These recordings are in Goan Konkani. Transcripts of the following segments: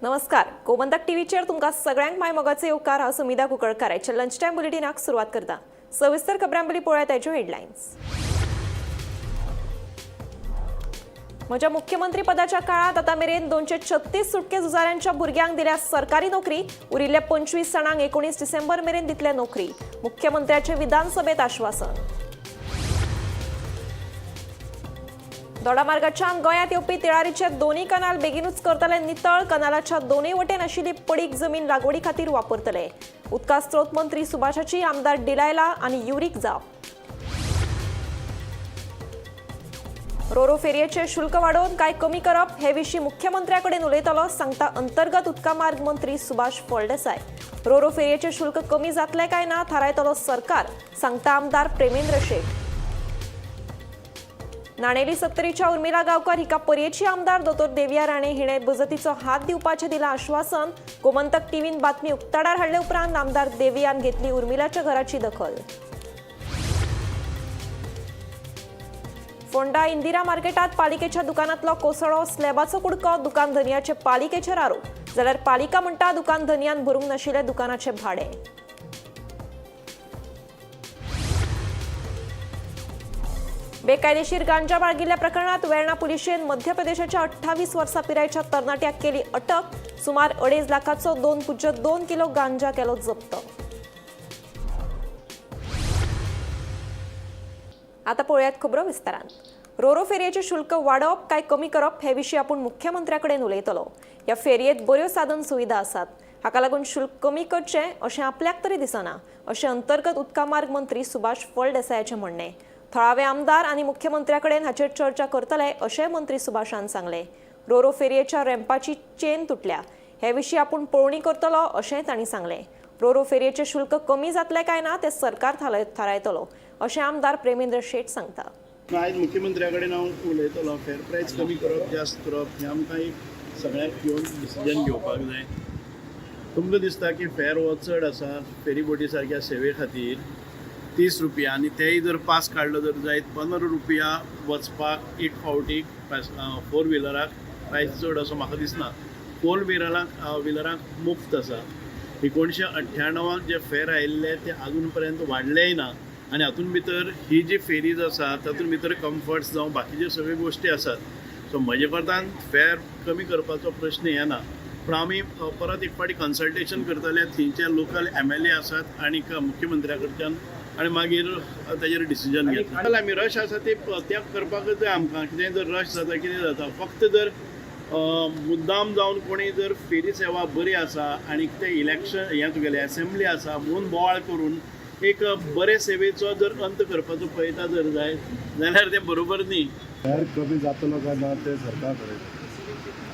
नमस्कार, गोमंतक टीव्हीचेर तुमकां सगळ्यांक माय मोगाचे येवकार. हांव सुमिधा कुंकळकार. आयच्या लंच टायम बुलेटिनाक सुरवात करता. सविस्तर खबरां पयलीं पळोवया ताच्यो हेडलायन्स. म्हज्या मुख्यमंत्री पदाच्या काळात आतां मेरेन 236 सुटके झुजाऱ्यांच्या भुरग्यांक दिल्या सरकारी नोकरी. उरिल्ल्या 25 जाणांक 19 डिसेंबर मेरेन दितले नोकरी. मुख्यमंत्र्याचे विधानसभेत आश्वासन. दोडामार्गाच्यान गोंयांत येवपी तिळारीचे दोन्ही कनाल बेगीनूच करतले नितळ. कनालाच्या दोनूय वटेन आशिल्ली पडीक जमीन लागवडी खातीर वापरतले. उदका स्रोत मंत्री सुभाषाची आमदार डिलायला आनी युरीक जाप. रोरो फेरयेचे शुल्क वाडोवन काय कमी करप हे विशीं मुख्यमंत्र्या कडेन उलयतलो, सांगता अंतर्गत उदका मार्ग मंत्री सुभाष फळदेसाय. रोरो फेरयेचे शुल्क कमी जातले काय ना थारायतलो सरकार, सांगता आमदार प्रेमेंद्र शेट. नाणेली सत्तरीच्या उर्मिला गांवकर हिका पर्येची आमदार दोतोर देविया राणे हिणे बजतीचो हात दिवपाचें दिलां आश्वासन. गोमंतक टीव्हीन बातमी उक्ताडार हाडले उपरांत आमदार देवियान घेतली उर्मिलाच्या घराची दखल. फोंडा इंदिरा मार्केटात पालिकेच्या दुकानातलो कोसळो स्लॅबाचो कुडको. दुकान धनयाचे पालिकेचेर आरोप, जाल्यार पालिका म्हणटा दुकान धनयान भरूंक नाशिल्लें दुकानाचें भाडें. बेकायदेशीर गांजा बाळगिल्ल्या प्रकरणात वेर्णा पुलिशेन मध्य प्रदेशाच्या 28 वर्सां पिरायेच्या तरणाट्याक केली अटक. सुमार 2.5 लाखाचो 2.2 किलो गांजा केलो जप्त. आता पळोवयात खबरो विस्तारान. रोरो फेरयेचे शुल्क वाडोवप काय कमी करप हे विशीं आपूण मुख्यमंत्र्या कडेन उलयतलो. ह्या फेरयेत बऱ्यो साधन सुविधा आसात, हाका लागून शुल्क कमी करचें अशें आपल्याक तरी दिसना, अशें अंतर्गत उदका मार्ग मंत्री सुभाष फळदेसायाचें म्हणणें. थळावे आमदार आनी मुख्यमंत्र्या कडेन हाचेर चर्चा करतले अशें मंत्री सुभाषान सांगलें. रोरो फेरयेच्या रॅम्पाची चेन तुटल्या, हे विशीं आपूण पळोवणी करतलो अशेंय तांणी सांगलें. रोरो फेरयेचें शुल्क कमी जातलें काय ना तें सरकार थारायतलो अशें आमदार प्रेमेंद्र शेट सांगता. आयज मुख्यमंत्र्या कडेन हांव उलयतलो. फेर प्रायस कमी करप, जास्त करप हें आमकां एक सगळ्यांक घेवन डिसिजन घेवपाक जाय. तुमकां दिसता की फेर हो चड आसा फेरी बोटी सारक्या सेवे खातीर 30 रुपया, आनी तेय जर पास काडलो जर जायत 15 रुपया वचपाक एक फावटीक फोर व्हिलराक प्रायस चड असो म्हाका दिसना. फोर व्हिलराक मुफ्त आसा. 1998 जे फेर आयिल्ले ते आजून पर्यंत वाडलेय ना, आनी हातून भितर ही जी फेरीज आसा तातूंत भितर कम्फर्ट्स जावं बाकीच्यो सगळ्यो गोश्टी आसात. सो म्हजे कोतान फेर कमी करपाचो प्रश्न येना, पूण आमी परत एक फावटी कन्सल्टेशन करतले थंयचे लोकल MLA आसात आनी मुख्यमंत्र्या कडच्यान, आनी मागीर ताजेर डिसिजन घेतले. आमी रश आसा ते त्या करपाकच जाय आमकां. कितेंय जर रश जाता, कितें जाता, फक्त जर मुद्दाम जावन कोणी जर फेरी सेवा बरी आसा आनी ते इलेक्शन हें तुगेलें एसेंब्ली आसा म्हणून बोवाळ करून एक बरे सेवेचो जर अंत करपाचो पळयता जर जाय जाल्यार तें बरोबर न्ही. फेर कमी जातलो काय ना तें सरकार थारयता,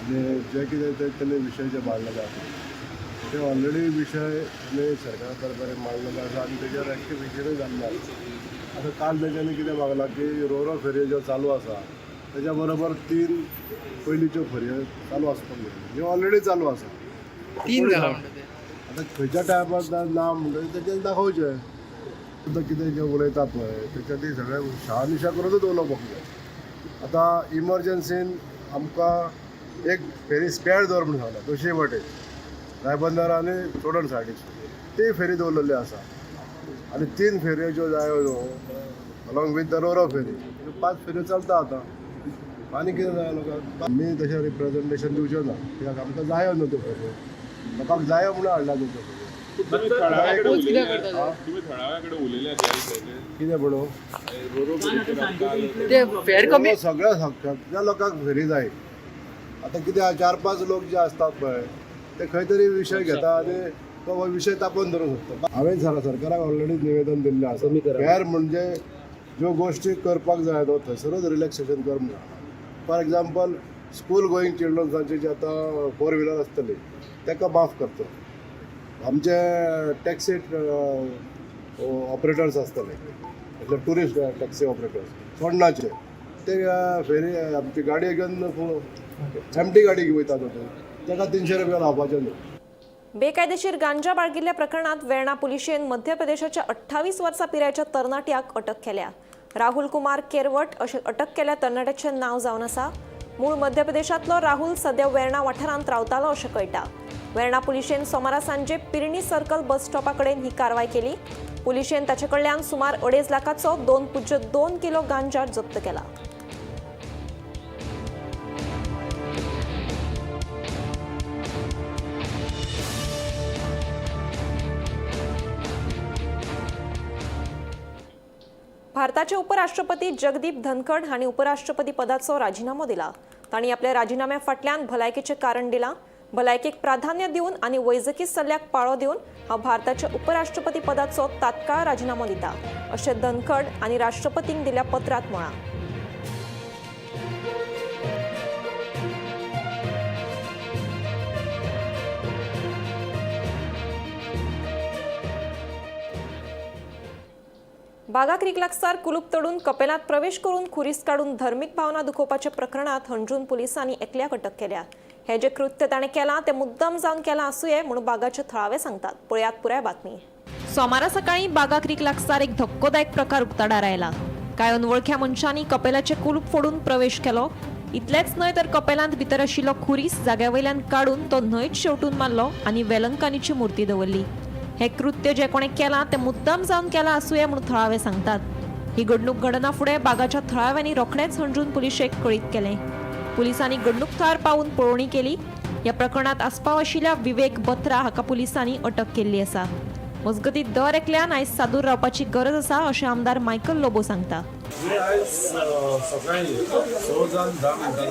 आनी जे कितें ते तेणे विशय जे मांडलेले आसा ते ऑलरेडी विशय आमी सरकारा दरबार मांडलेले आसा आनी तेजेर एक्टिविजनूय जाल्लें आसा. आतां काल तेच्यांनी कितें मागलां की रोरो फेरयो ज्यो चालू आसा तेज्या बरोबर 3 पयलींच्यो फेरयो चालू आसपाक जाय, ह्यो ऑलरेडी चालू आसा. 3 जाला म्हणटा ते. आतां खंयच्या टायमार ना म्हणटकीर तेजेर दाखोवचें. आतां कितें जें उलयता पळय तेच्या ती सगळें शहानिशा करूनच उलोवपाक जाय. आतां इमर्जन्सीन आमकां एक फेरी स्पेर दवर म्हणून सांगला, दोशीं वाटेन रायबंदर आनी चोडण सायडीक ती फेरी दवरलेली आसा, आनी 3 फेरयो ज्यो जाय न्हू along with the roro ferry, त्यो 5 फेरयो चलता आतां. आनी कितें जाय लोकांक? आमी तशें रिप्रेजेंटेशन दिवचें ना, कित्याक आमकां जायो न्हू त्यो फेरयो, लोकांक जायो म्हणून हाडला न्हू त्यो फेरयो. कितें म्हणून ते फेर कमी सगळ्या सगळ्या लोकांक फेरी जाय. आतां कितें 4-5 लोक जे आसतात पळय ते खंय तरी विशय घेता आनी तो विशय तापोवन धरूंक शकता. हांवें सरकाराक ऑलरेडी निवेदन दिल्लें आसा, फेर म्हणजे ज्यो गोश्टी करपाक जाय न्हू थंयसरूच रिलॅक्सेशन कर म्हणून. फॉर एग्जाम्पल स्कूल गोईंग चिल्ड्रन्सांची जी आतां फोर व्हिलर आसतली ताका माफ करता. आमचे टॅक्सी ऑपरेटर्स आसतले, म्हणजे टुरिस्ट टॅक्सी ऑपरेटर्स चोडणाचे, ते फेरी आमची गाडी घेवन एमटी गाडी घेवन वयतात न्हू ताका 300 रुपया लावपाचे न्हू. बेकायदेशीर गांजा बाळगिल्ल्या प्रकरणात वेर्णा पुलिशेन मध्य प्रदेशाच्या 28 वर्सां पिरायेच्या तरणाट्याक अटक केल्या. राहुल कुमार केरवट अशें अटक केल्ल्या तरणाट्याचें नांव जावन आसा. मूळ मध्य प्रदेशांतलो राहुल सध्या वेर्णा वाठारांत रावतालो अशें कळटा. वेर्णा पुलिशेन सोमारा सांजे पिर्णी सर्कल बस स्टॉपा कडेन ही कारवाय केली. पुलिशेन ताचे कडल्यान सुमार 2.5 लाखाचो 2.2 किलो गांजा जप्त केला. भारताचे उपराष्ट्रपती जगदीप धनखड हांणी उपराष्ट्रपती पदाचो राजिनामो दिला. तांणी आपल्या राजिनाम्या फाटल्यान भलायकेचें कारण दिलां. भलायकेक प्राधान्य दिवन आनी वैजकी सल्ल्याक पाळो दिवन हांव भारताच्या उपराष्ट्रपती पदाचो तात्काळ राजिनामो दिता अशें धनखड आनी राष्ट्रपतींक दिल्ल्या पत्रांत म्हळां. बागा क्रीक लागसार कुलूप तोडून कपेलांत प्रवेश करून खुरीस काडून धर्मीक भावना दुखोवपाच्या प्रकरणात हणजूण पुलिसांनी एकल्याक अटक केल्या. हे जे कृत्य ताणें केलां तें मुद्दम जावन केलां आसुये म्हणून बागाचे थळावे सांगतात. पळयात पुराय बातमी. सोमारा सकाळी बागा क्रीक लागसार एक धक्कोदायक प्रकार उक्ताडार आयला. कांय अनवळख्या मनशांनी कपेलाचें कुलूप फोडून प्रवेश केलो. इतलेंच न्हय तर कपेलांत भितर आशिल्लो खुरीस जाग्या वयल्यान काडून तो न्हंयत शेवटून मारलो आनी वेलंकानीची मूर्ती दवरली. हे कृत्य जे कोणें केलां तें मुद्दम जावन केलां आसुये म्हणून थळावे सांगतात. ही घडणूक घडना फुडें बागाच्या थळाव्यांनी रोखडेंच हणजूण पुलिशेक कळीत केलें. पुलिसांनी घडणूक थळार पावून पळोवणी केली. ह्या प्रकरणात आस्पाव आशिल्ल्या विवेक बत्रा हाका पुलिसांनी अटक केल्ली आसा. मजगतीं दर एकल्यान आयज सादूर रावपाची गरज आसा अशें आमदार मायकल लोबो सांगता. आयज सकाळी 6:10 जाली आमचो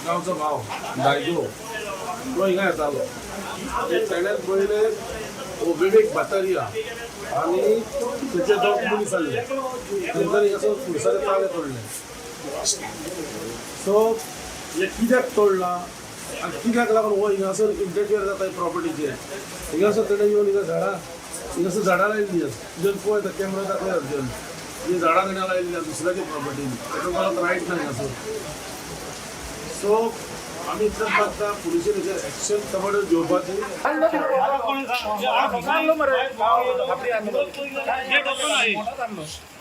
गांवचो भाव दायजो तो हिंगा येतालो. तेणें पयलें विवेक बातारिया आनी तेचे दोग मनीस आसले तेंच्यांनी असो फुडसारे ताळे तोडले. सो हे कित्याक तोडला आनी कित्याक लागून हो हिंगासर इंटरफियर जाता प्रॉपर्टीचेर. हिंगासर तेणें येवन हिंगा झाडां हिंगासर झाडां लायिल्ली आसा. तुज्यान पळयता कॅमेरा दाखयता तुज्यान ही झाडां तेणें लायिल्ली आसा दुसऱ्याची प्रॉपर्टीन. ताका कोणाक रायट ना हिंगासर. सो आमी इतलेंच मागता पुलिशेन हेचेर एक्शन तबड घेवपाची.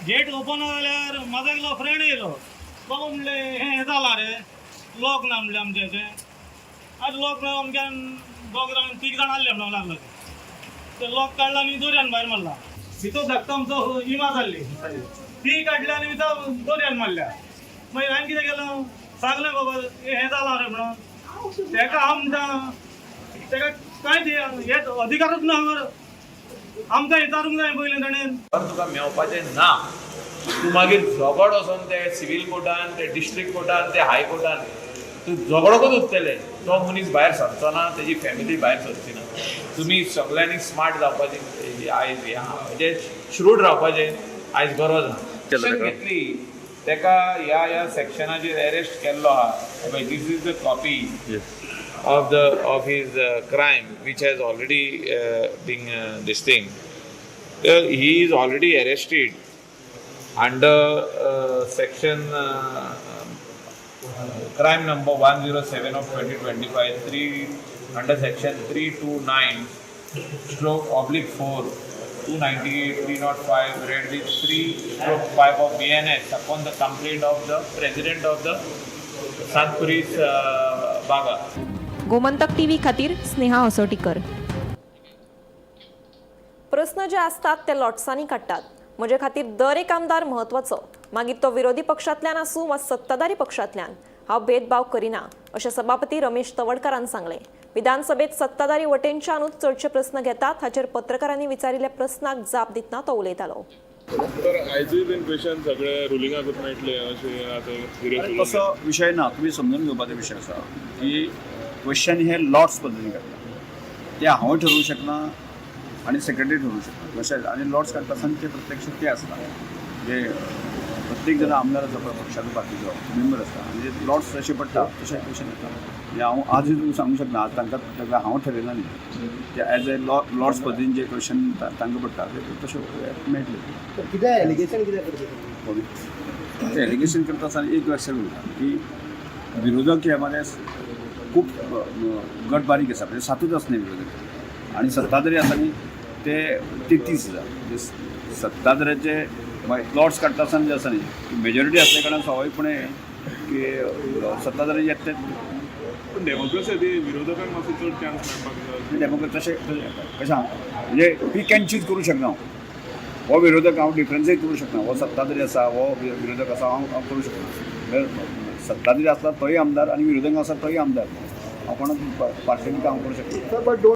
गेट ओपन जाल्यार म्हाजो एकलो फ्रेंड येयलो. बाबा म्हणलें हें जालां रे लॉक ना म्हणलें आमचें हेचें. आज लॉक ना अमक्यान दोग जाण तीग जाण आहले म्हणूंक लागलो. ते लॉक काडला आनी दोरयान भायर मारला. भितर धाकटो आमचो इमा जाल्ली ती काडली आनी भितर दोरयान मारल्या. मागीर हांवें कितें केलें सांगलें बाबा हें जालां रे म्हणून. तेका हांव म्हणटा तेका कांय हे अधिकारूच ना आमकां विचारूंक जाय पयलीं ताणें. तुका मेवपाचें ना. तूं मागीर झगड वचोन ते सिवील कोर्टान, ते डिस्ट्रिक्ट कोर्टान, ते हाय कोर्टान तूं झगडोकूच उरतलें. तो मनीस भायर सरचो ना, तेजी फॅमिली भायर सरची ना. तुमी सगळ्यांनी स्मार्ट जावपाची आयज हें आहा, म्हणजे श्रूड रावपाचें आयज गरज आहा. एक्शन घेतली तेका ह्या ह्या सेक्शनाचेर एरेस्ट केल्लो आहा. This is the copy of the of his crime which has already been this thing. He is already arrested under section crime number 107 of 2025 3 under section 329/4 298 305 read with 3/5 of BNS upon the complaint of the president of the Santpuris Baga. Gomantak TV खातीर स्नेहा हसोटीकर. प्रस्न जे आसतात ते लोटसांनी काडटात. म्हजे खातीर दर एक आमदार म्हत्वाचो, मागीर तो विरोधी पक्षांतल्यान आसूं वा सत्ताधारी पक्षांतल्यान, हांव भेदभाव करिना अशें सभापती रमेश तवडकारान सांगलें. विधानसभेत सत्ताधारी वटेनच्यानूच चडशे प्रस्न घेतात हाचेर पत्रकारांनी विचारिल्ल्या प्रस्नाक जाप दितना तो उलयतालो. तर आयजूय बीन क्वेश्चन सगळे रुलिंगाकूच मेळटले अशें आतां. तसो विशय ना, तुमी समजून घेवपाचो विशय आसा की क्वेश्चन हे लॉट्स पद्दतीन काडटा, ते हांव ठरोवंक शकना आनी सेक्रेटरी ठरोवंक शकना. तशेंच आनी लॉट्स काडटा आसतना ते प्रत्यक्ष ते आसता जे प्रत्येक जाण आमदार आसा पळय पक्षाचो पार्टीचो मेंबर आसता आनी जे लॉट्स जशे पडटा तशे क्वेश्चन येता. म्हणजे हांव आजूय तुमकां सांगूंक शकना, आज तांकां हांव ठरयला न्ही, ते एज ए लॉट्स पद्दतीन जे क्वेश्चन तांकां पडटा ते तशें मेळटले. कितें एलिगेशन कितें करता? ते एलिगेशन करता आसतना एक लक्षात उरता की विरोधक हे मरे खूब गट बारीक आसा, म्हणजे 7 आसना विरोधक आनी सत्ताधारी आसा न्ही ते 33 आसा. म्हणजे सत्ताधाऱ्याचे मागीर प्लॉट्स काडटा आसतना जें आसा न्ही, मेजॉरिटी आसल्या कारणान स्वाभावीकपणे की सत्ताधारी येत ते. पण डेमोक्रेसी ती विरोधकांक मातसो चड चान्स मेळपाक जाय. डेमोक्रेसी तशें कशें आहा म्हणजे पीक अँड चूज करूं शकना हांव. हो विरोधक हांव डिफरन्सिएट करूं शकना, हो सत्ताधारी आसा, हो विरोधक आसा, हांव हांव करूं शकना. म्हळ्यार सत्ताधारी आसला तोय आमदार आनी विरोधक आसा तोय आमदार, हांव कोणाक पार्शली काम करूं शकना.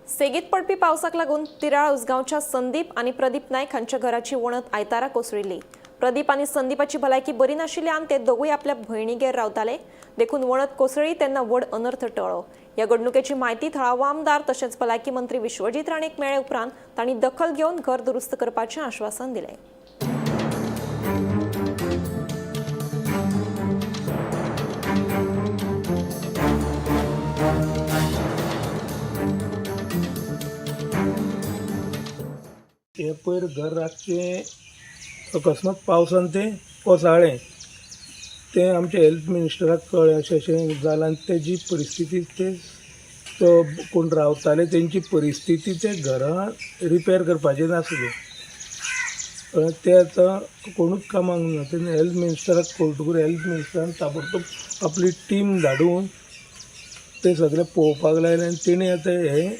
सेगीत पडपी पावसाक लागून तिराळ उसगांवच्या संदीप आनी प्रदीप नायक हांच्या घराची वणत आयतारा कोसळिल्ली. प्रदीप आनी संदीपाची भलायकी बरी नाशिल्ल्यान ते दोगूय आपल्या भयणीगेर रावताले, देखून वणत कोसळ्ळी तेन्ना व्हड अनर्थ टळ्ळो. ह्या घडणुकेची म्हायती थळावो आमदार तशेंच भलायकी मंत्री विश्वजीत राणेक मेळ्ळे उपरांत तांणी दखल घेवन घर दुरुस्त करपाचें आश्वासन दिलें. हे पयर घर रातचें अकस्मात पावसान तें कोसळ्ळें. तें आमच्या हेल्थ मिनिस्टराक कळ्ळें अशें अशें जालां आनी तेजी परिस्थिती ते तो कोण रावताले तेंची परिस्थिती ते घरां रिपेर करपाची नासली. कळ्ळें, ते आतां कोणूच कामाक ना. तेन्ना हेल्थ मिनिस्टराक कळटकूच हेल्थ मिनिस्टरान ताबडतोब आपली टीम धाडून ते सगळें पळोवपाक लायलें आनी तेणी आतां हें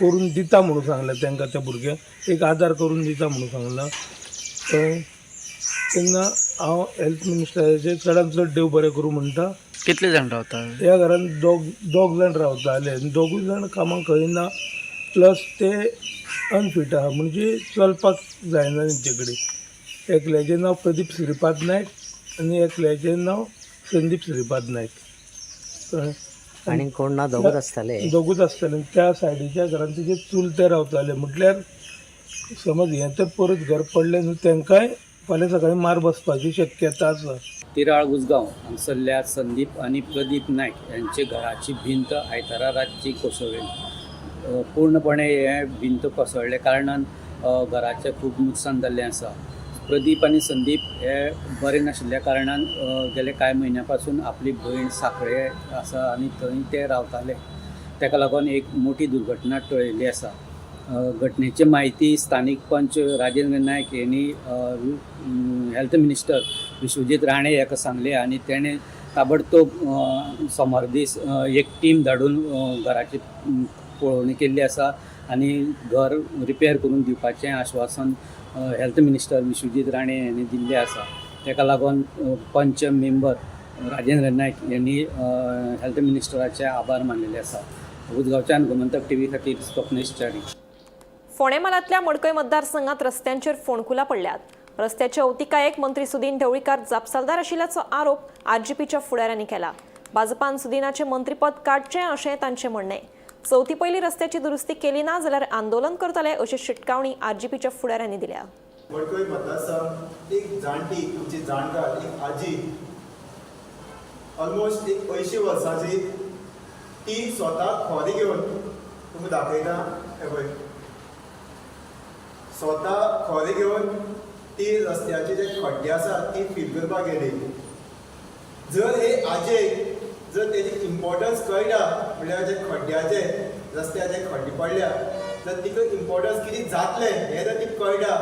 करून दिता म्हणून सांगलें तांकां, त्या भुरग्यांक एक आदार करून दिता म्हणून सांगलां. कळ्ळें, तेन्ना हांव हेल्थ मिनिस्टराचेर चडान चड देव बरें करूं म्हणटा. कितले जाण रावता ह्या घरान दोग जाण रावताले आनी दोगूय जाण कामाक खंय ना, प्लस ते अनफीट आहा, म्हणजे चलपाक जायना तेंचे कडेन. एकल्याचें नांव प्रदीप श्रीपाद नायक आनी एकल्याचें नांव संदीप श्रीपाद नायक. कळ्ळें, आनी कोण ना, दोगूच आसताले. दोगूच आसताले. त्या सायडीच्या घरान तेजे चुलते रावताले. म्हटल्यार समज हें तर परत घर पडलें न्हू, तांकांय फाल्यां सकाळीं मार बसपाची शक्यता आसा. तिराळ उसगांव हांगसरल्या संदीप आनी प्रदीप नायक यांचे घराची भिंत आयतारा रातची कोसळ्ळी. पूर्णपणे हे भिंत कोसळ्ळे कारणान घराचें खूब नुकसान जाल्लें आसा. प्रदीप आनी संदीप हे बरे नाशिल्ल्या कारणान गेले कांय म्हयन्या पासून आपली भयण सांखळे आसा आनी थंय ते रावताले. ताका लागून एक मोठी दुर्घटना टळिल्ली आसा. घटनेची म्हायती स्थानीक पंच राजेंद्र नायक यांनी हेल्थ मिनिस्टर विश्वजीत राणे हाका सांगलें आनी तेणें ताबडतोब सोमार दीस एक टीम धाडून घराची पळोवणी केल्ली आसा आनी घर रिपेर करून दिवपाचें आश्वासन हेल्थ मिनिस्टर विश्वजीत राणे यांनी दिल्लें आसा. ताका लागून पंच मेंबर राजेंद्र नायक यांनी हेल्थ मिनिस्टराचे आभार मानलेले आसा. उसगांवच्यान गोमंतक टीव्ही खातीर स्वप्नेश च्यारी. फोंडें म्हालांतल्या मडकय मतदारसंघात रस्त्यांचेर फोंडकुलां पडल्यात. रस्त्याच्या अवतिकायेक मंत्री सुदीन ढवळीकार जापसालदार आशिल्ल्याचो आरोप आरजीपीच्या फुडाऱ्यांनी केला. भाजपान सुदिनाचें मंत्रीपद काडचें अशें तांचें म्हणणें. चवथी पयलीं रस्त्याची दुरुस्ती केली ना जाल्यार आंदोलन करतले अशी शिटकावणी आरजीपीच्या फुडाऱ्यांनी दिल्या. मडकय मतदारसंघ एक जाणटी, आमची जाणकार एक आजी, ऑलमोस्ट एक 80 वर्सांची, ती स्वता खोरी घेवन तुमकां दाखयता, हें पळय, स्वता खोरी घेवन ती रस्त्याचे जे खड्डे आसा ती फील करपाक गेली. जर हे आजयेक जर तेजी इम्पोर्टन्स कळटा, म्हणल्यार जे खड्ड्याचे रस्त्याचे खड्डे पडल्या जर तिका इम्पोर्टन्स कितें जातलें हें जर तिका कळटा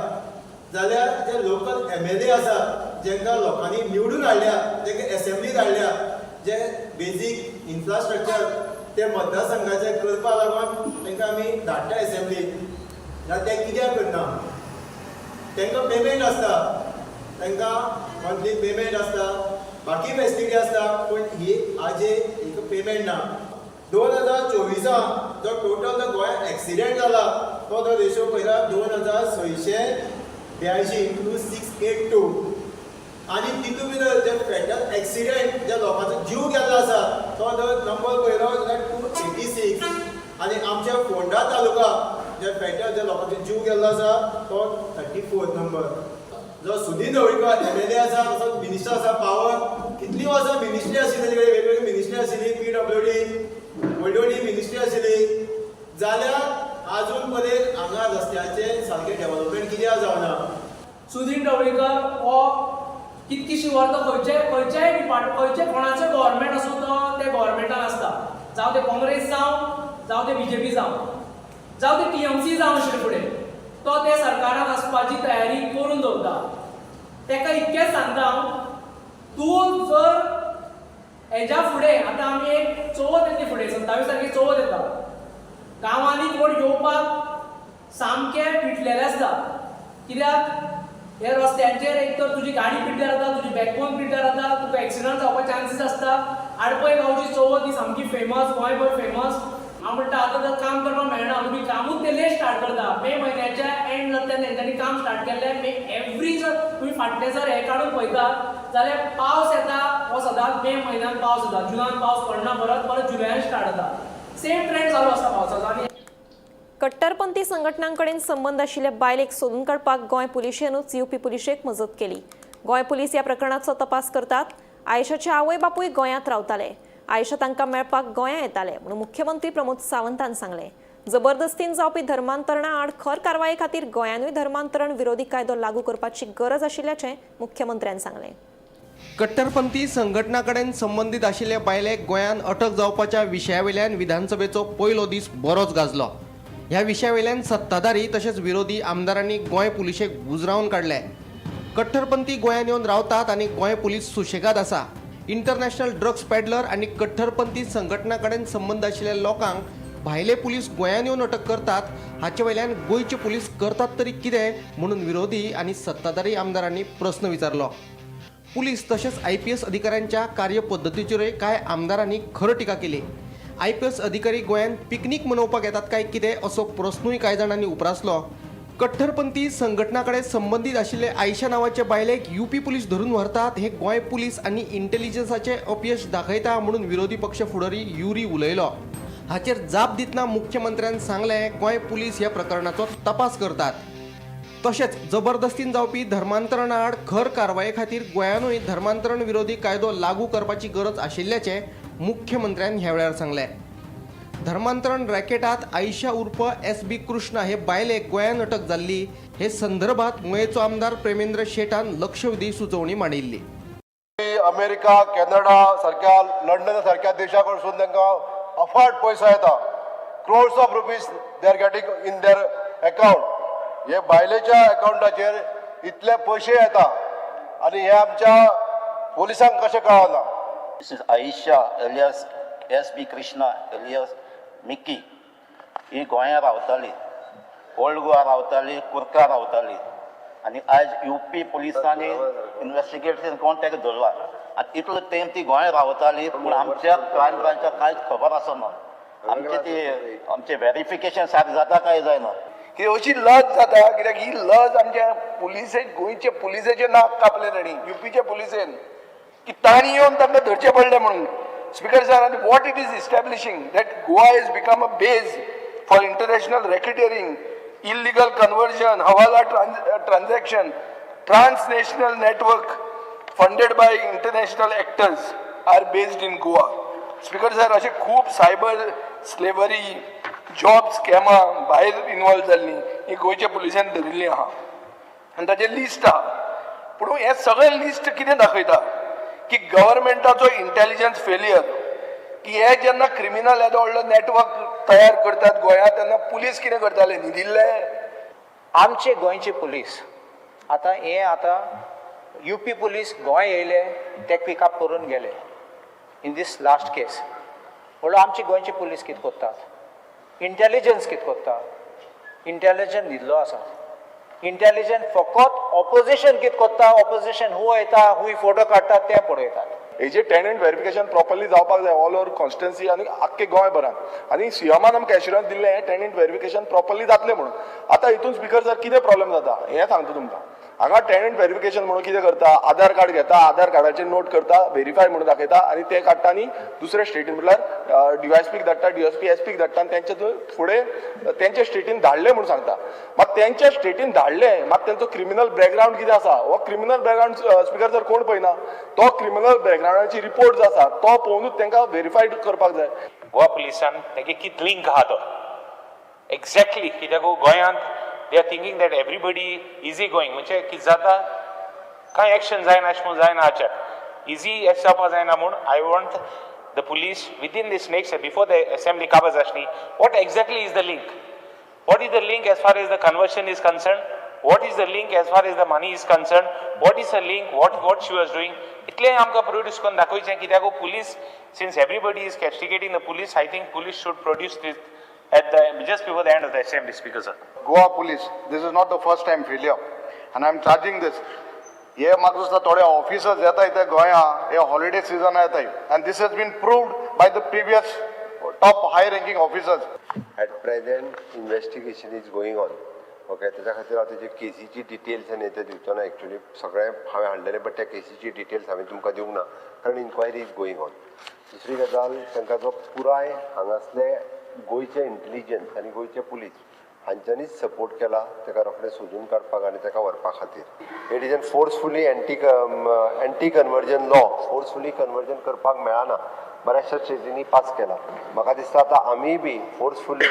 जाल्यार जे लोकल एमएलए आसा, जेंकां लोकांनी निवडून हाडल्या, जेंकां एसेंब्लीत हाडल्या, जे बेजीक इन्फ्रास्ट्रक्चर ते मतदारसंघाचे करपा लागून तांकां आमी धाडटा एसेंब्लीत, जाल्यार ते कित्याक करना? तांकां पेमेंट आसता, तांकां मंथली पेमेंट आसता, बाकी फेसिलिटी आसता, पूण ही आजे एक पेमेंट ना. 2024 जो टोटल जो गोंयांत एक्सिडेंट जाला तो जो रेशो पळयला 2682, 2682, आनी तितून भितर जे फेटल एक्सिडेंट ज्या लोकांचो जीव गेल्लो आसा तो जर नंबर पळयलो जाल्यार 286, आनी आमच्या फोंडा तालुका जे फेटल ज्या लोकांचो जीव गेल्लो आसा तो 34 नंबर. जो सुदीन ढवळीकर एमएलए आसा, तसोच मिनिस्टर आसा, पावर कितली वर्सां मिनिस्ट्री आशिल्ली तेजे कडेन, वेगवेगळी मिनिस्ट्री आशिल्ली, पीडब्ल्यूडी व्हडली व्हडली मिनिस्ट्री आशिल्ली, जाल्यार आजून पर्यंत हांगा रस्त्याचें सारकें डेव्हलपमेंट कित्याक जावना? सुदीन ढवळीकर हो कितकीशीं वर्सां खंयचे खंयच्याय डिपार्ट खंयचे कोणाचो गव्हर्मेंट आसूं तो त्या गव्हर्मेंटान आसता, जावं ते काँग्रेस जावं, जावं ते बीजेपी जावं, जावं ते टीएमसी जावं आशिल्ले फुडें. तो ते सरकारान आसपाची तयारी करून दवरता. तेका इतकेंच सांगता हांव, तूं जर हेज्या फुडें, आतां आमी एक चवथ येतली फुडें, 27 तारखेर चवथ येता, गांवांनी कोण येवपाक सामके पिटलेले आसता. कित्याक हे रस्त्यांचेर एक तर तुजी गाडी पिड्ड्यार जाता, तुजी बॅकबोन पिड्ड्यार जाता, तुका एक्सिडंट जावपाचे चान्सीस आसता. आडपय गांवची चवथ ही सामकी फेमस, गोंयभर फेमस. हांव म्हणटा आतां तर काम करपाक मेळना, तुमी कामूच ते लेट स्टार्ट करता. मे म्हयन्याच्या एंड जाता तेन्ना तेंच्यांनी काम स्टार्ट केल्लें. मे एवरी जर तुमी फाटलें जर हें काडून पळयता जाल्यार पावस येता हो सदांच मे म्हयन्यान पावस येता, जुनान पावस पडना, परत परत जुलयान स्टार्ट जाता. सेम ट्रेंड चालू आसता पावसाचो. आनी कट्टरपंथी संघटनांकडेन संबंद आशिल्ल्या बायलेक सोदून काडपाक गोंय पुलिशेनूच यूपी पुलिशेक मजत केली. गोंय पुलीस ह्या प्रकरणाचो तपास करतात. आयशाचे आवय बापूय गोंयांत रावताले. आयशा तांकां मेळपाक गोंयां येताले म्हणून मुख्यमंत्री प्रमोद सावंतान सांगलें. जबरदस्तीन जावपी धर्मांतरणा आड खर कारवाये खातीर गोंयानूय धर्मांतरण विरोधी कायदो लागू करपाची गरज आशिल्ल्याचें मुख्यमंत्र्यान सांगलें. कट्टरपंथी संघटना कडेन संबंदीत आशिल्ले बायलेक गोंयांत अटक जावपाच्या विशया वयल्यान विधानसभेचो पयलो दीस बरोच गाजलो. ह्या विशया वयल्यान सत्ताधारी तशेंच विरोधी आमदारांनी गोंय पुलिशेक बुजरावन काडले. कट्टरपंथी गोंयांत येवन रावतात आनी गोंय पुलीस सुशेगाद आसा. इंटरनॅशनल ड्रग्स पॅडलर आनी कट्टरपंथी संघटना कडेन संबंद आशिल्ल्या लोकांक भायले पुलीस गोंयांत येवन अटक करतात, हाचे वयल्यान गोंयचे पुलीस करतात तरी कितें म्हणून विरोधी आनी सत्ताधारी आमदारांनी प्रस्न विचारलो. पुलीस तशेंच आयपीएस अधिकाऱ्यांच्या कार्यपद्दतीचेरूय कांय आमदारांनी खर टिका केली. आयपीएस अधिकारी गोंयांत पिकनीक मनोवपाक येतात काय कितें असो प्रस्नूय कांय जाणांनी उप्रासलो. कट्टरपंथी संघटना कडेन संबंदीत आशिल्ले आयशा नांवाचे बायलेक युपी पुलीस धरून व्हरतात हे गोंय पुलीस आनी इंटेलिजन्साचे अपयश दाखयता म्हणून विरोधी पक्ष फुडारी युरी उलयलो. हाचेर जाप दितना मुख्यमंत्र्यान सांगलें, गोंय पुलीस ह्या प्रकरणाचो तपास करतात. तशेंच जबरदस्तीन जावपी धर्मांतरणा आड खर कारवाये खातीर गोंयानूय धर्मांतरण विरोधी कायदो लागू करपाची गरज आशिल्ल्याचें मुख्यमंत्र्यान ह्या वेळार सांगलें. धर्मांतरण रॅकेटात आयशा उर्फ एस बी कृष्णा हे बायलेक गोंयान अटक जाल्ली. हे संदर्भात मयेचो आमदार प्रेमेंद्र शेटान लक्षवेधी सुचोवणी मांडिल्ली. अमेरिका, कॅनडा सारक्या, लंडन सारक्या देशा कडसून तांकां अफाट पयसो येता. Crores of rupees they are getting in their account. हे बायलेच्या अकाउंटाचेर इतले पयशे येता आनी हे आमच्या पोलिसांक कशें कळना? This is Ayesha alias S B. Krishna alias Mickey. ही गोंया रावताली, ओल्ड गोवा रावताली, कुर्का रावताली आनी आयज युपी पुलिसांनी इन्वेस्टिगेशन करून ताका धरला. आनी इतलो तेंप ती गोंया रावताली, पूण आमच्या क्रायम ब्रांचाक कांयच खबर आसना. आमचे ती आमचें वेरिफिकेशन सारकें जाता काय जायना. की अशी लज जाता, कित्याक ही लज आमच्या पुलिसे, गोंयचे पुलिसेचे नाक कापले तांणी, युपीच्या पुलिसेन, की तांणी येवन तांकां धरचें पडलें म्हणून. स्पीकर सर, आनी what it is establishing, that Goa is become a base for international racketeering, illegal conversion, hawala transaction, transnational network funded by international actors are based in Goa. Speaker sir, असे खूब सायबर स्लेवरी, जॉब स्कॅमां भायर इनवॉल्व जाल्लीं ही गोंयच्या पुलिसान धरिल्लीं आहा आनी ताचें लिस्ट आहा. पूण हें सगळें लिस्ट कितें दाखयता की गव्हर्मेंटाचो इंटेलिजन्स फेलियर, की हे जेन्ना क्रिमिनल येदो व्हडलो नेटवर्क तयार करतात गोंयांत, तेन्ना पुलीस कितें करताले? न्हिदिल्ले? आमचे गोंयचे पुलीस आतां हे आतां युपी पुलीस गोंय येयले, ते पिकअप करून गेले इन these last case. म्हणल्यार आमचे गोंयचे पुलीस कितें करतात? इंटेलिजन्स कितें करता? इंटेलिजन्स न्हिदलो आसा. इंटेलिजन्स फकत ऑपोजिशन कितें करता, ऑपोजिशन हूंय वयता, हूंय फोटो काडटा ते पळयतात. हेजे टेनंट व्हेरिफिकेशन प्रॉपरली जावपाक जाय ऑल ओवर कॉन्स्टिट्युएन्सी आनी आख्खे गोंयभरान. आनी सीएमान आमकां एश्युरन्स दिल्लें, हें टेनंट व्हेरिफिकेशन प्रॉपरली जातलें म्हणून. आतां हितून स्पिकर सर, कितें प्रॉब्लेम जाता हें सांगता तुमकां. हांगा टेनंट व्हेरिफिकेशन म्हणून कितें करता? आधार कार्ड घेता, आधार कार्डाचेर नोट करता, व्हेरीफाय म्हणून दाखयता आनी ते काडटा आनी दुसऱ्या स्टेटीन, म्हटल्यार डीवायएसपीक धाडटा, डीएसपी एसपीक धाडटा आनी तेंच्या फुडें तेंच्या स्टेटीन धाडले म्हणून सांगता. मात तेंच्या स्टेटीन धाडले, मात तेंचो क्रिमिनल बॅकग्रावंड कितें आसा, हो क्रिमिनल बॅकग्रावंड, स्पिकर सर, कोण पळयना. तो क्रिमिनल बॅकग्रावंडाची रिपोर्ट जो आसा तो पळोवनूच तांकां व्हेरीफायड करपाक जाय. गोवा पुलिसान तेगे कित लिंक आहा तो एक्झॅक्टली, कित्याक गोंयांत they are thinking that everybody easy going. म्हणजे कितें जाता, कांय एक्शन जायना अशें म्हणून जायना. हाच्याक इजी एश जावपा जायना म्हूण I want the police within this next, before the assembly काबार जाशनी, what exactly is the link. What is the link as far as the conversion is concerned? What is the link as far as the money is concerned? What is the link? What she was doing? इतलें आमकां प्रोड्यूस करून दाखोवचें कित्याक police, since everybody is castigating the police, I think police should produce this at the just before the end of the assembly, Speaker sir. Goa police, this is not the first time failure and I am charging this. हे म्हाका दिसता थोडे ऑफिसर्स येता इथे गोंया, हे हॉलिडे सिजन येताय and this has been proved by the previous top high ranking officers. At present investigation is going on, okay. तेच्या खातीर हांव तेजे केसीची डिटेल्स आनी ते दिवचो ना. एक्चुली सगळें हांवें हाडलेलें, बट त्या केसीची डिटेल्स हांवें तुमकां दिवंक ना, कारण इन्क्वायरी is going on. दुसरी गजाल, तांकां जो पुराय हांगासले गोंयचे इंटेलिजन्स आनी गोंयचे पुलीस हांच्यांनीच सपोर्ट केला ताका रोखडें सोदून काडपाक आनी ताका व्हरपा खातीर. It is an forcefully anti conversion law. Forcefully conversion करपाक मेळना, बऱ्याचशा स्टेटींनी पास केला. म्हाका दिसता आतां आमीय बी फोर्सफुली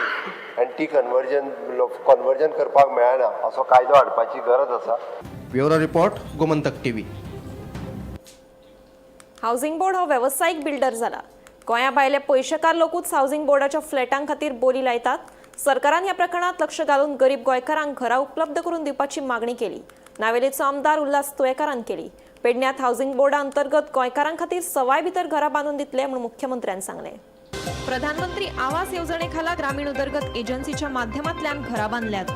एंटी कन्वर्जन करपाक मेळना असो कायदो हाडपाची गरज आसा. Bureau report, Gomantak TV. Housing board हो वेवसायीक बिल्डर जाला. गोंया भायले पयशेकार लोकूच हावसिंग बोर्डाच्या फ्लॅटां खातीर बोली लायतात. सरकारान ह्या प्रकरणात लक्ष घालून गरीब गोंयकारांक घरां उपलब्ध करून दिवपाची मागणी केली. नावेलेचो आमदार उल्हास तुयेकारान केली. पेडण्यात हावसिंग बोर्डा अंतर्गत गोंयकारां खातीर सवाय भितर घरां बांदून दितले म्हूण मुख्यमंत्र्यान सांगलें. प्रधानमंत्री आवास येवजणेखाला ग्रामीण उदरगत एजन्सीच्या माध्यमांतल्यान घरां बांदल्यात.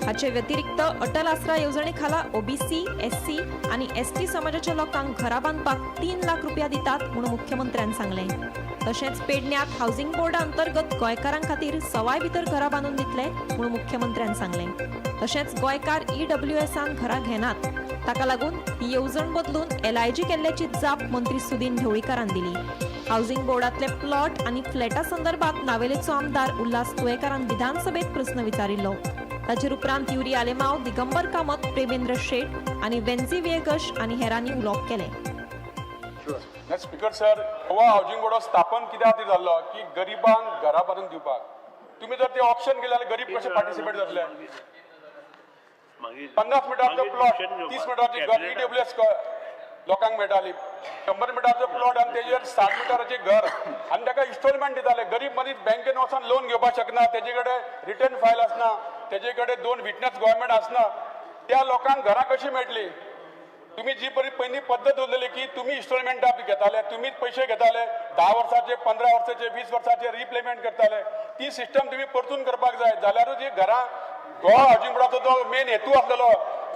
हाचे व्यतिरिक्त अटल आसरा येवजणेखाला ओबीसी, एससी आनी एसटी समाजाच्या लोकांक घरां बांदपाक 3 लाख रुपया दितात म्हूण मुख्यमंत्र्यान सांगलें. तशेंच पेडण्यात हावसिंग बोर्डा अंतर्गत गोंयकारां खातीर सवाय भितर घरां बांदून दितले म्हूण मुख्यमंत्र्यान सांगलें. तशेंच गोंयकार ईडब्ल्यूएसान घरां घेनात, ताका लागून ही येवजण बदलून एलआयजी केल्ल्याची जाप मंत्री सुदीन ढवळीकारान दिली. हावसिंग बोर्डातले प्लॉट आनी फ्लॅटा संदर्भात नावेलेचो आमदार उल्हास तुयेकारान विधानसभेत प्रस्न विचारिल्लो. ताचेर उपरांत युरी आलेमाव, दिगंबर कामत, प्रेमेंद्र शेट आनी वेन्झी व्हिएगश आनी हेरांनी उलोवप केलें. Speaker sir, Goa housing board स्थापन कित्या खातीर जाल्लो की गरिबांक घरां बांदून दिवपाक. तुम्ही जर ते ऑक्शन केले जाल्यार गरीब कशे पार्टिसिपेट जातले? 50 मिटराचो प्लॉट, 30 मिटराची घर ईडब्ल्यू एस लोकांक मेळटाली. 100 मिटराचो प्लॉट आनी तेजेर 60 मिटराचें घर आनी ताका इन्स्टॉलमेंट दिताले. गरीब मनीस बँकेन वचोन लोन घेवपाक शकना, तेजे कडेन रिटर्न फायल आसना, तेजे कडेन दोन विटनस गव्हर्मेंट आसना. त्या लोकांक घरां कशीं मेळटली? तुम्ही जी परी पयलीं पद्दत दवरलेली की तुमी इन्स्टॉलमेंटां घेताले, तुमीच पयशे घेताले, 10 वर्साचे, 15 वर्साचे, 20 वर्साचे रिपेमेंट करताले, ती सिस्टम तुमी परतून करपाक जाय. जाल्यारूच ही घरां, गोवा हावसिंग बोर्डाचो जो मेन हेतू आसलेलो,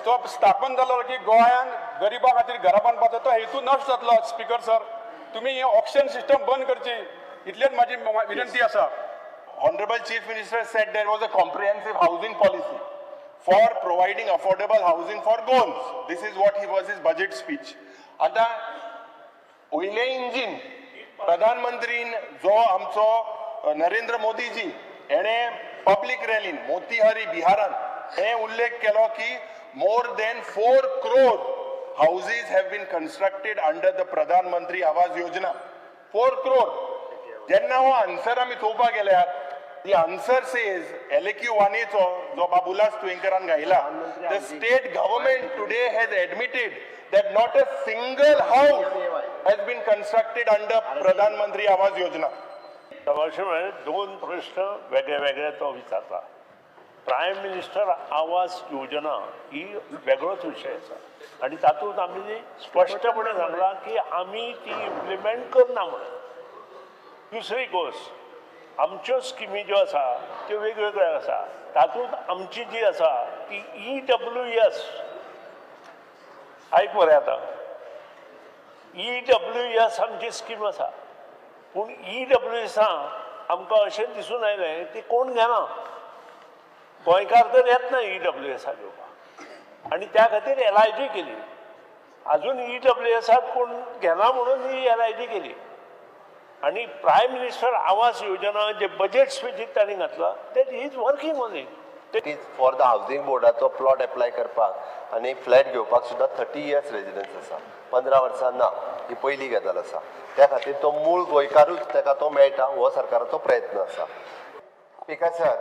तो स्थापन जालो की गोंयान गरिबां खातीर घरां बांदपाचो, तो हेतू नश्ट जातलो. स्पीकर सर, तुमी ही ऑक्शन सिस्टम बंद करची, इतलेच म्हाजी विनंती आसा. Honorable Chief Minister said there was a comprehensive housing policy for providing affordable housing for Goans. This is what he was his budget speech. आता वयलें इंजीन प्रधानमंत्रीन जो आमचो नरेंद्र मोदीजी हेणे पब्लीक रॅलीन मोतीहारी बिहारान हे उल्लेख केलो की more than 4 crore houses have been constructed under the Pradhan Mantri Awas Yojana. 4 crore. जेन्ना हो आन्सर आमी चोवपाक गेल्यार, the answer says LAQ वानेचो जो बाब उल्हास तुयेंकरान घायला, the state government today has admitted that not a single house has been constructed under Pradhan Mantri Awas Yojana. तमाशे म्हळ्यार दोन प्रश्न वेगळे वेगळे तो विचारता. प्रायम मिनिस्टर आवास योजना ही वेगळोच विशय आसा आनी तातूंत आमी स्पश्टपणे सांगलां की आमी ती इम्प्लिमेंट करना म्हणून. दुसरी गोश्ट, आमच्यो स्किमी ज्यो आसा त्यो वेगवेगळ्यो आसा. तातूंत आमची जी आसा ती ईडब्ल्यू एस. आयक मरे, आतां ईडब्ल्यू एस आमची स्कीम आसा, पूण ईडब्ल्यू एसान आमकां अशें दिसून आयलें ती कोण घेना. गोंयकार तर येतना ईडब्ल्यू एसाक घेवपाक आनी त्या खातीर एल I जी केली. अजून ईडब्ल्यू एसाक कोण घेना म्हणून ही एल I जी केली. आनी प्रायम मिनिस्टर आवास योजना जे बजेट स्पिचीत तांणी घातला, that is working on it. It is for the housing बोर्डाचो प्लॉट एप्लाय करपाक आनी फ्लॅट घेवपाक सुद्दां 30 इयर्स रेजिडन्स आसा, 15 वर्सां ना. ही पयली गजाल आसा. त्या खातीर तो मूळ गोंयकारूच ताका तो मेळटा हो सरकाराचो प्रयत्न आसा. Speaker sir.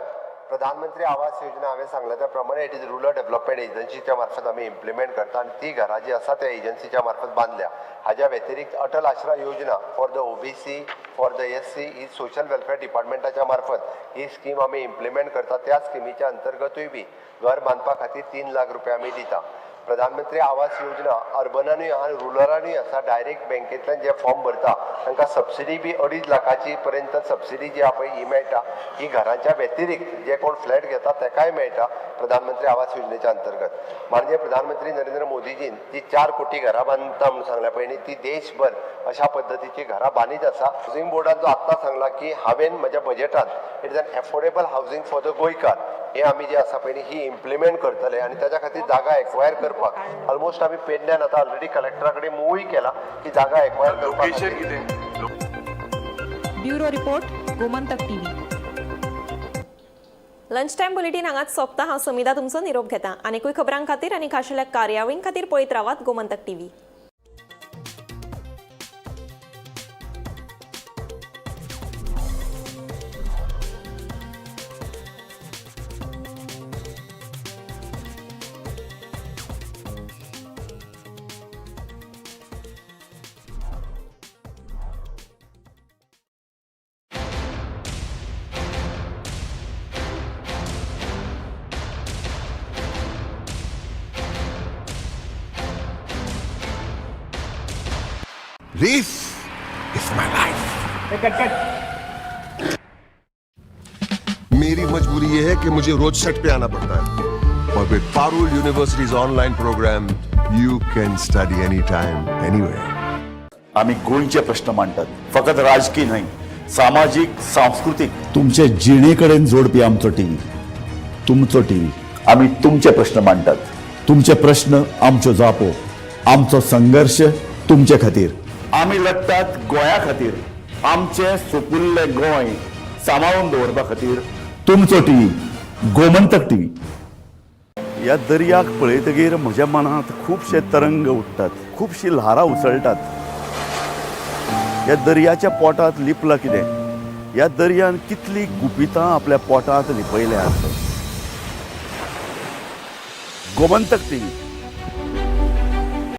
प्रधानमंत्री आवास योजना हांवें सांगला त्या प्रमाणे it is rural development एजन्सीच्या मार्फत आमी इम्प्लिमेंट करता आनी ती घरां जी आसा त्या एजन्सीच्या मार्फत बांदल्या. हाज्या व्यतिरिक्त अटल आश्रा योजना for the OBC, for the SC he social welfare डिपार्टमेंटाच्या मार्फत ही स्कीम आमी इम्प्लिमेंट करता. त्या स्किमीच्या अंतर्गतूय बी घर बांदपा खातीर 3 लाख रुपया आमी दिता. प्रधानमंत्री आवास योजना अर्बनानूय आहा, रुरलानूय आसा. डायरेक्ट बँकेंतल्यान जे फॉर्म भरता तांकां सबसिडी बी 2.5 लाखाची पर्यंत सबसिडी जी आहा पळय ही मेळटा. ही घरांच्या व्यतिरिक्त जे कोण फ्लॅट घेता तेकाय मेळटा प्रधानमंत्री आवास योजनेच्या अंतर्गत. माननीय प्रधानमंत्री नरेंद्र मोदीजीन जी 4 कोटी घरां बांदता म्हणून सांगल्या पळय न्ही, ती देशभर अशा पद्दतीची घरां बांदीत आसा. हावजींग बोर्डान जो आत्तां सांगला की हांवें म्हज्या बजेटान it is an affordable housing for the गोंयकार हे आमी जे आसा पळय न्ही ही इम्प्लिमेंट करतले आनी ताच्या खातीर जागा एक्वायर करपाक ऑलमोस्ट आमी पेडण्यान आतां ऑलरेडी कलेक्टरा कडेन मुवूय केला की जागा एक्वायर करपाक. Bureau report, Gomantak TV. Lunch time bulletin हांगाच सोंपता. हांव समिधा तुमचो निरोप घेता. आनीकूय खबरां खातीर आनी खाशेल्या कार्यावळीं खातीर पळयत रावात Gomantak TV. This is my life. मेरी मजबूरी ये है कि मुझे रोज सेट पे आना पड़ता है और with Parul University's online program, you can study anytime, anywhere. आम्ही गोंयचे प्रश्न मांडटात, फकत राजकीय न्हय, सामाजीक, सांस्कृतीक. तुमचे जिणेकडेन जोडपी आमचो टीव्ही, तुमचो टीव्ही. आम्ही तुमचे प्रश्न मांडटात. तुमचे प्रश्न आमच्यो जापो, आमचो संघर्श तुमचे खातीर. आमी लढटात गोंया खातीर, आमचें सोपुल्लें गोंय सांबाळून दवरपा खातीर. तुमचो टीव्ही, गोमंतक टीव्ही. ह्या दर्याक पळयतगीर म्हज्या मनांत खुबशे तरंग उठ्ठात, खुबशीं ल्हारां उसळटात. ह्या दर्याच्या पोटांत लिपलां कितें? ह्या दर्यान कितलीं गुपितां आपल्या पोटांत लिपयल्यांत? गोमंतक टीव्ही.